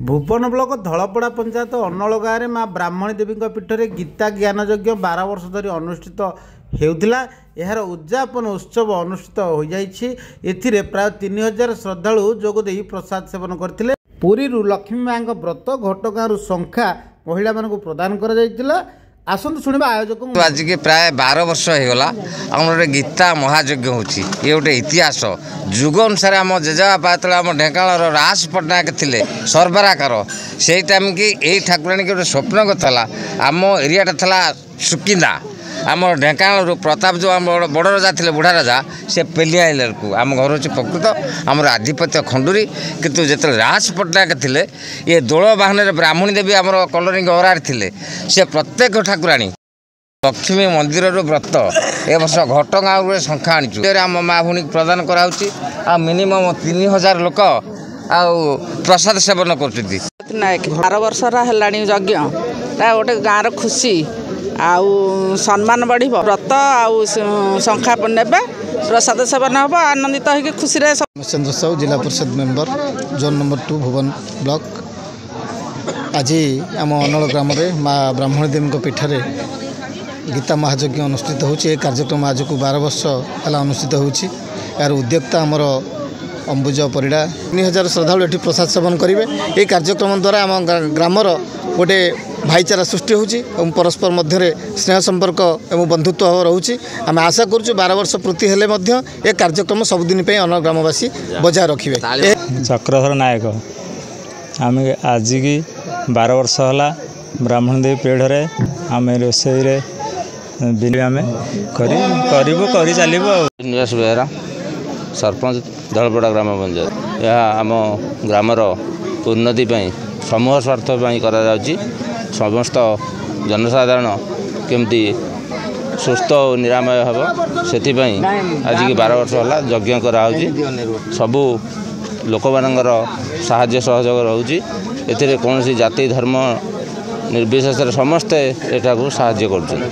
Bhuban block ଧଳପଡ଼ା panchayat ଅନଳ ଗାଁରେ ମା ବ୍ରାହ୍ମଣୀ ଦେବୀଙ୍କ ପୀଠରେ ଗୀତା ଜ୍ଞାନ ଯଜ୍ଞ 12 ବର୍ଷ ଧରି ଅନୁଷ୍ଠିତ ହେଉଥିଲା। ଏହାର ଉଦଯାପନ ଉତ୍ସବ ଅନୁଷ୍ଠିତ ହୋଇଯାଇଛି। ଏଥିରେ ପ୍ରାୟ 3000 ଶ୍ରଦ୍ଧାଳୁ ଯୋଗଦେଇ ପ୍ରସାଦ ସେବନ କରିଥିଲେ। ପୁରୀରୁ ଲକ୍ଷ୍ମୀ ମାଙ୍କ ବ୍ରତ, ଘଟଗାଁରୁ ଶଙ୍ଖା ମହିଳାମାନଙ୍କୁ ପ୍ରଦାନ କରାଯାଇଥିଲା। ଆସନ୍ତୁ ଶୁଣିବା ଆୟୋଜକ। ଆଜିକି ପ୍ରାୟ 12 ବର୍ଷ ହେଇଗଲା ଆମର ଗୋଟେ ଗୀତା ମହାଯଜ୍ଞ ହେଉଛି। ଇଏ ଗୋଟେ ଇତିହାସ। ଯୁଗ ଅନୁସାରେ ଆମ ଜେଜେବାପା ଯେତେବେଳେ ଆମ ଢେଙ୍କାନାଳର ରାସ ପଟ୍ଟନାୟକ ଥିଲେ ସର୍ବରାକାର, ସେଇ ଟାଇମ୍କି ଏଇ ଠାକୁରାଣୀକି ଗୋଟେ ସ୍ୱପ୍ନ କଥା ହେଲା। ଆମ ଏରିଆଟା ଥିଲା ସୁକିନ୍ଦା। ଆମର ଢେଙ୍କାନାଳରୁ ପ୍ରତାପ ଯେଉଁ ଆମ ବଡ଼ ରାଜା ଥିଲେ, ବୁଢ଼ା ରାଜା, ସେ ପେଲିଆଇଲାକୁ ଆମ ଘର ହେଉଛି ପ୍ରକୃତ ଆମର ଆଧିପତ୍ୟ ଖଣ୍ଡୁରୀ। କିନ୍ତୁ ଯେତେବେଳେ ରାସ ପଟ୍ଟନାୟକ ଥିଲେ, ଇଏ ଦୋଳ ବାହନରେ ବ୍ରାହ୍ମଣୀ ଦେବୀ ଆମର କଲୋନୀ ଗହରାରେ ଥିଲେ, ସେ ପ୍ରତ୍ୟେକ ଠାକୁରାଣୀ ଲକ୍ଷ୍ମୀ ମନ୍ଦିରରୁ ବ୍ରତ ଏ ବର୍ଷ ଘଟଗାଁରୁ ଶଙ୍ଖା ଆଣିଛୁ, ଆମ ମା ଭଉଣୀକୁ ପ୍ରଦାନ କରାହେଉଛି। ଆଉ ମିନିମମ୍ 3000 ଲୋକ ଆଉ ପ୍ରସାଦ ସେବନ କରୁଛନ୍ତି। ନାୟକ। 12 ବର୍ଷର ହେଲାଣି ଯଜ୍ଞ, ତା ଗୋଟେ ଗାଁର ଖୁସି ଆଉ ସମ୍ମାନ ବଢ଼ିବ। ବ୍ରତ ଆଉ ଶଙ୍ଖା ନେବେ, ପ୍ରସାଦ ସେବନ ହେବ, ଆନନ୍ଦିତ ହେଇକି ଖୁସିରେ। ଚନ୍ଦ୍ର ସାହୁ, ଜିଲ୍ଲା ପରିଷଦ member, zone number 2, Bhuban block. ଆଜି ଆମ ଅନଳ ଗ୍ରାମରେ ମା ବ୍ରାହ୍ମଣୀ ଦେବୀଙ୍କ ପୀଠରେ ଗୀତା ମହାଯଜ୍ଞ ଅନୁଷ୍ଠିତ ହେଉଛି। ଏ କାର୍ଯ୍ୟକ୍ରମ ଆଜକୁ 12 ବର୍ଷ ହେଲା ଅନୁଷ୍ଠିତ ହେଉଛି। ଏହାର ଉଦ୍ୟୋକ୍ତା ଆମର ଅମ୍ବୁଜ ପରିଡ଼ା। 3000 ଶ୍ରଦ୍ଧାଳୁ ଏଠି ପ୍ରସାଦ ସେବନ କରିବେ। ଏହି କାର୍ଯ୍ୟକ୍ରମ ଦ୍ୱାରା ଆମ ଗ୍ରାମର ଗୋଟେ ଭାଇଚାରା ସୃଷ୍ଟି ହେଉଛି ଏବଂ ପରସ୍ପର ମଧ୍ୟରେ ସ୍ନେହ ସମ୍ପର୍କ ଏବଂ ବନ୍ଧୁତ୍ୱ ଭାବ ରହୁଛି। ଆମେ ଆଶା କରୁଛୁ 12 ବର୍ଷ ପୂର୍ତ୍ତି ହେଲେ ମଧ୍ୟ ଏ କାର୍ଯ୍ୟକ୍ରମ ସବୁଦିନ ପାଇଁ ଅନ୍ୟ ଗ୍ରାମବାସୀ ବଜାୟ ରଖିବେ। ଚକ୍ରଧର ନାୟକ। ଆମେ ଆଜିକି 12 ବର୍ଷ ହେଲା ବ୍ରାହ୍ମଣ ଦେବୀ ପୀଢ଼ରେ ଆମେ ରୋଷେଇରେ ଆମେ କରି କରିବୁ, କରି ଚାଲିବୁ। ଆଉ ଶ୍ରୀନିବାସ ବେହେରା, ସରପଞ୍ଚ, ଧଳପଡ଼ା ଗ୍ରାମ ପଞ୍ଚାୟତ। ଏହା ଆମ ଗ୍ରାମର ଉନ୍ନତି ପାଇଁ, ସମୂହ ସ୍ୱାର୍ଥ ପାଇଁ କରାଯାଉଛି। ସମସ୍ତ ଜନସାଧାରଣ କେମିତି ସୁସ୍ଥ ଓ ନିରାମୟ ହେବ, ସେଥିପାଇଁ ଆଜିକି 12 ବର୍ଷ ହେଲା ଯଜ୍ଞ କରାହେଉଛି। ସବୁ ଲୋକମାନଙ୍କର ସାହାଯ୍ୟ ସହଯୋଗ ରହୁଛି ଏଥିରେ। କୌଣସି ଜାତି ଧର୍ମ ନିର୍ବିଶେଷରେ ସମସ୍ତେ ଏଠାକୁ ସାହାଯ୍ୟ କରୁଛନ୍ତି।